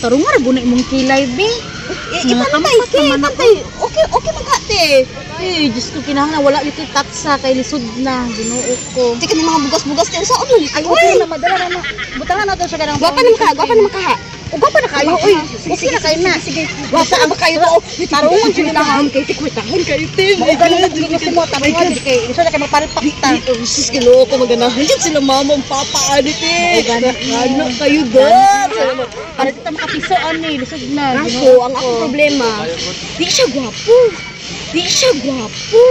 Tarungan ra guna imong kilay, be. Ipantay Nakampat kay, naman ako. pantay. Okay, okay man ka, te. Eh, Diyos ko, kinahanglan wala gyud ko'y tatsa kay lisod na, Ginoo ko. Teka ni mga bugas-bugas te sa ano? Ay, okay na madala na na. Butangan na to siya ganang. Gwapa naman ka, gwapa naman ka ha. O gwapa na kayo, oy. Okay na kayo na. Sige, gwapa naman kayo to. Tarungan jud na. Kwitahan kay te, kwitahan kayo te. Mao gani na gusto mo tarungan jud kay lisod na kay magpalpak ta. Oh, sus, Ginoo ko, maganahan jud sila mama ang papa, ani te. Oo, gani. Ano kayo doon? Para dito makapiso ani, lisod na. Kaso, Ginoo ang ko. akong problema, di siya gwapo. Di siya gwapo.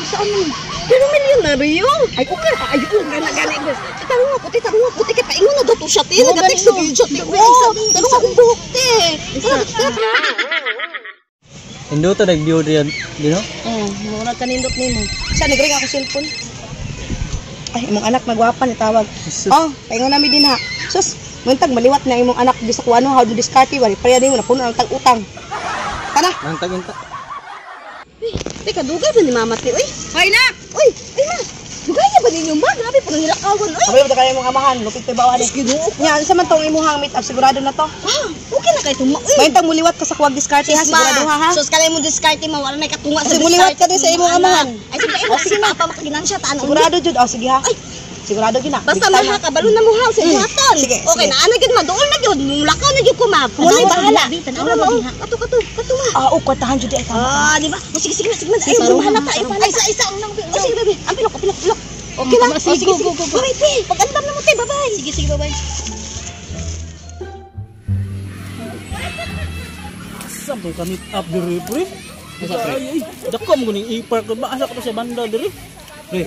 Saan man? Pero milyonaryo. Ay, okay ra Ay, oh, gana, gana. Tarong ako, te, tarong ako, te. Kaya paingon na daw to siya, te. Oo, Nagatext gani, na gyud siya, te. no. Oo, tarong akong buhok, te. Tara, tara. Hinduto nag-view diyan, di no? Oh, mura kanindot nimo. Sa nagring ako cellphone. Ay, imong anak magwapa ni tawag. Oh, paingon nami din ha. Sus, muntag maliwat na imong anak bisa ko ano how to diskarte wali pareha nimo napuno ang tag utang. Tara. Nang taginta. Teka, dugay ba ni mama te? Uy, Hoy na. uy, ay ma. Dugay na ba ninyo ma? Grabe po nang nilakawan. Uy, Kabalo ba kayo imong amahan? Lupit pa bawa ni. Ginoo ko. Nya, unsa man tong imuhang meet up sigurado na to. Ah, okay na kay tuma. Uy. Mahintang muliwat ka sa kuwag diskarte ha, sigurado ha ha. Sus, kalay mo diskarte ma, wala na katunga sa Kasi muliwat ka din sa imong amahan. Ay, sige, ay, Oh, sige na. Papa, makaginansya, taan. Sigurado jud. Oh, sige ha. Ay. Sigurado gyud na. Basta Big time, maha ha. ka, balo na mo ha, sa imuhaton. Sige, Okay, sige. na ana gyud ma, dool na gyud, mulakaw na gyud ko ma. Walay Tanawa, bahala. di, tanawa, Tara, ma, di, oh. ha. Kato, kato, kato ma. Ah, oh, kwartahan jud ay tama. Ah, di ba? O, sige, sige, sige, sige. Ay, Tarungan, mahalata, ay, tarungan. Ay, isa, isa. O, sige, baby. Ang pilok, pilok, pilok. Okay ma? Sige, O, sige, go, sige. go, go, go. Bye, te. Pag-andam na mo, te. Bye-bye. Sige, sige, bye-bye. Asa to ka meet up diri pre? Ay, ay, dako mo kuning i-park ba asa ko to sa banda diri? Pre,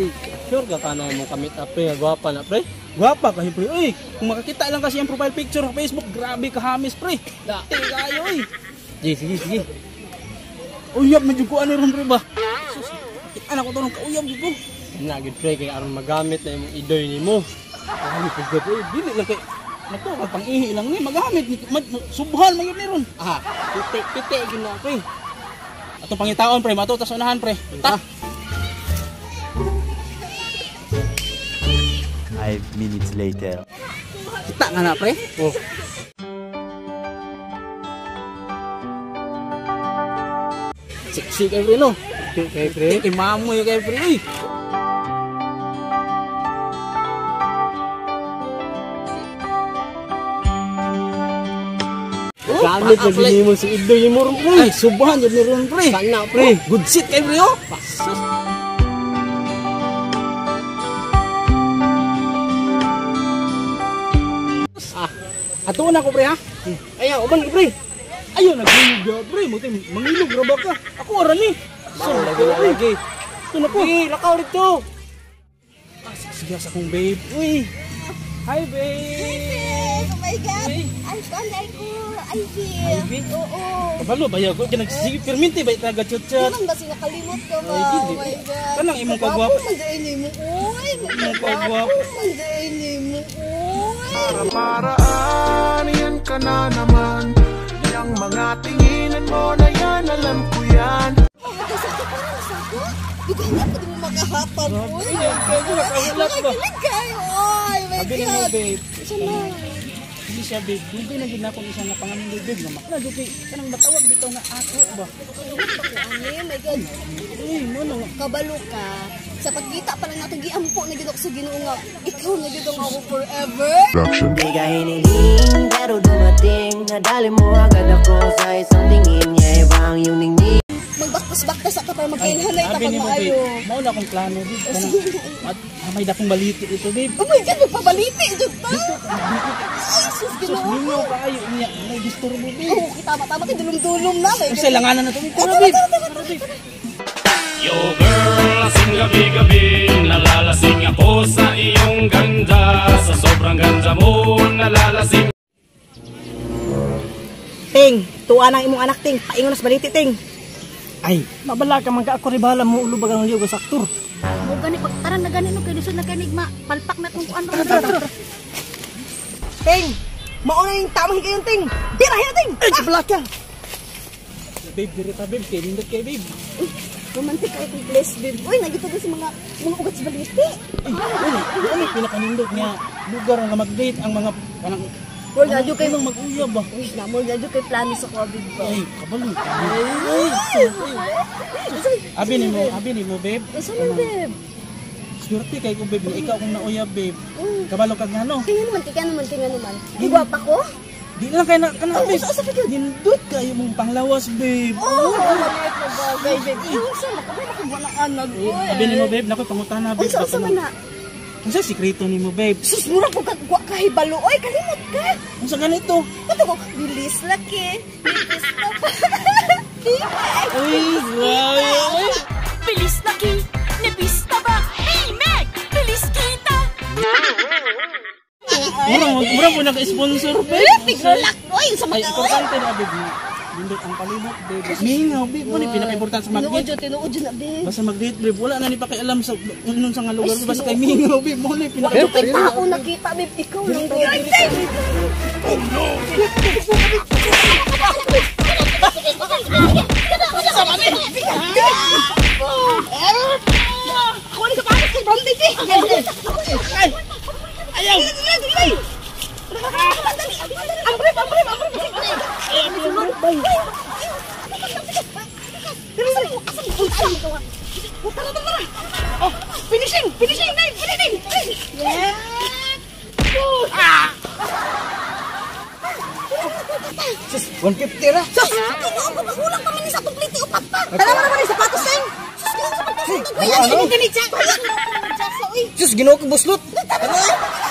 sure ka kana mo ka-meet up pre, gwapa na pre. Gwapa kayo pre. Uy, kung makakita lang kasi ang profile picture sa Facebook, grabe kahamis pre. Dati kayo uy. Sige, sige, sige. Uyab medyo ko ano ron pre ba? Sus, kita na ko to nung kauyab jud ko. Na gid pre kay aron magamit na imong idoy nimo. Ay, pagka pre, dili lang kay Nato, pang ihi lang ni magamit ni subhan man gyud ni ron. Ah, piti piti gid na pre. Atong pangitaon pre, mato tas unahan pre. Ta. 5 minutes later. Kita nga na pre. Oh. Sexy kay pre no. Piti kay pre. Kay mamoy kay pre. Uy. Gamit na gid nimo si idoy nimo ron pre. Ay, subhan jud ni ron pre. Kana pre. Good shit kay pre oh. Sus. Ah, Ato na ko pre ha. ayaw uban ka pre. Ayo nagilog ga pre, mo mangilog ra ba ka? Ako ra ni. So, lagi na lagi. Ito na ko. Sige, lakaw dito. Ah, sige sa akong babe. Uy. Hi babe. Oh my God. Ay, kanay ko. Ivy. Ivy? Oo. Kabalo ba ko kinagsige perminti ba itaga chat-chat. Di man ba sinakalimot ka ba? Ay, Oh dili. my God. Kanang imong kagwapo. Kagwapo man dahil nimo, uy. Imong kagwapo. Kagwapo man dahil nimo, uy. Paraan, yan ka na naman. Yang mga tinginan mo na yan, alam ko yan. Oh, kasakit pa rin sa ako. Dugay na po di mo makahatag, uy. Nakahulat ba? Nakakilig kayo, oy. My Sabi ni mo God. babe. Siya na. Hindi siya babe. Dugay na gid na akong isang napangamin babe nga makna jud kay kanang matawag bitaw nga ako ba. Ani, my God. Uy, mo na nga. Kabalo ka. Sa pagkita pa lang nato giampo na gid ako sa Ginoo nga ikaw na gid ang ako forever. Di ka hiniling pero dumating. Nadali mo agad ako sa isang tingin. Yeah, iba ang iyong ningning. Magbaktas-baktas ka para magkailhanay ta Sabi pag ni mo babe. maayo. Mao na akong plano babe. Kanang at may dakong baliti ito babe. Oh my God, magpabaliti jud ta. Ay, sus Sus, Ginoo. mingaw kaayo niya. May disturbo babe. Oh, tama tama kay dulom-dulom na. My Kasi God. langanan na to babe. Tara babe. Tara babe. Yo girl, lasing gabi-gabi, nalalasing ako sa iyong ganda. Sa sobrang ganda mo, nalalasing Ting, tuwa nang imong anak ting. Paingon na sa baliti ting. Ay, mabala ka man ka ako ribala mo ulubag ang liog sa aktor. Mo gani pag tara na gani no kay lisod na gani ma palpak na kung kuan ron. Ting, mao na yung tamang higayon ting. Dirahin na ting. Ay, kabala ka. Babe, diri ta babe, kay nindot kay babe. Romantic kayo kong place, babe. Uy, nagito din sa mga ugat sa baliti. Ay, uy, ano pinakanindot nga lugar nga mag-date ang mga kanang Murag na jud kay Kay mag-uyab ba? Uy, na mo na jud kay plano sa COVID ba. Ay, kabalo. Ay, abi ni mo, babe. Unsa man, babe? Swerte kay ko, babe. Ikaw akong nauyab, babe. Kabalo kag ngano. Tingnan naman, tingnan naman, tingnan naman. Di gwapa ko? Di lang kay na kana, Oh, babe. usa- usa pa gyud. Nindot kayo mong panglawas, babe. Oh, maliit na bagay, babe. Ay, unsa na kabalo kog wala anag. Eh, Abi ni mo, babe. Naku, pangutana, babe. Unsa unsa man na? Unsa sikreto nimo, babe? Sus, mura ko kag wa kahibalo. Oy, kalimot ka. Unsa ganito? Kato ko, bilis laki. Bilis na pa. Di ba? Uy, grabe. Uy. Bilis laki, nipis na ba? Bimek! Bilis kita! Mura mo naka-sponsor, babe. Eh, pigrolak. Oy, sa Ay, mga importante na, babe. Nindot ang palibot, babe. Mingaw, babe. Mo ni pinaka-importante sa Tinuod mag-date. jud, tinuod jud na, babe. Basta mag-date, babe. Wala na ni pakialam sa unong sa nga lugar. Basta kay mingaw, babe. Mo ni Wa pinaka jud kay tao nakita, babe. Ikaw lang. Oh no. Ako ni sapatos kay Brandon, eh. Ayaw. Ang brief, ang brief, ang brief. Oh, finishing, finishing, babe, finishing. Yeah. Ah! Sus, 150 ra. Sus! Ginoo ko, magulang pa man ni sa atong plite, upat pa. Tanawa naman ni sapatos, Teng. Sus, ginoo sa pagkakas. Ano, ano? Uy. Sus, Ginoo ko buslot. Tara na.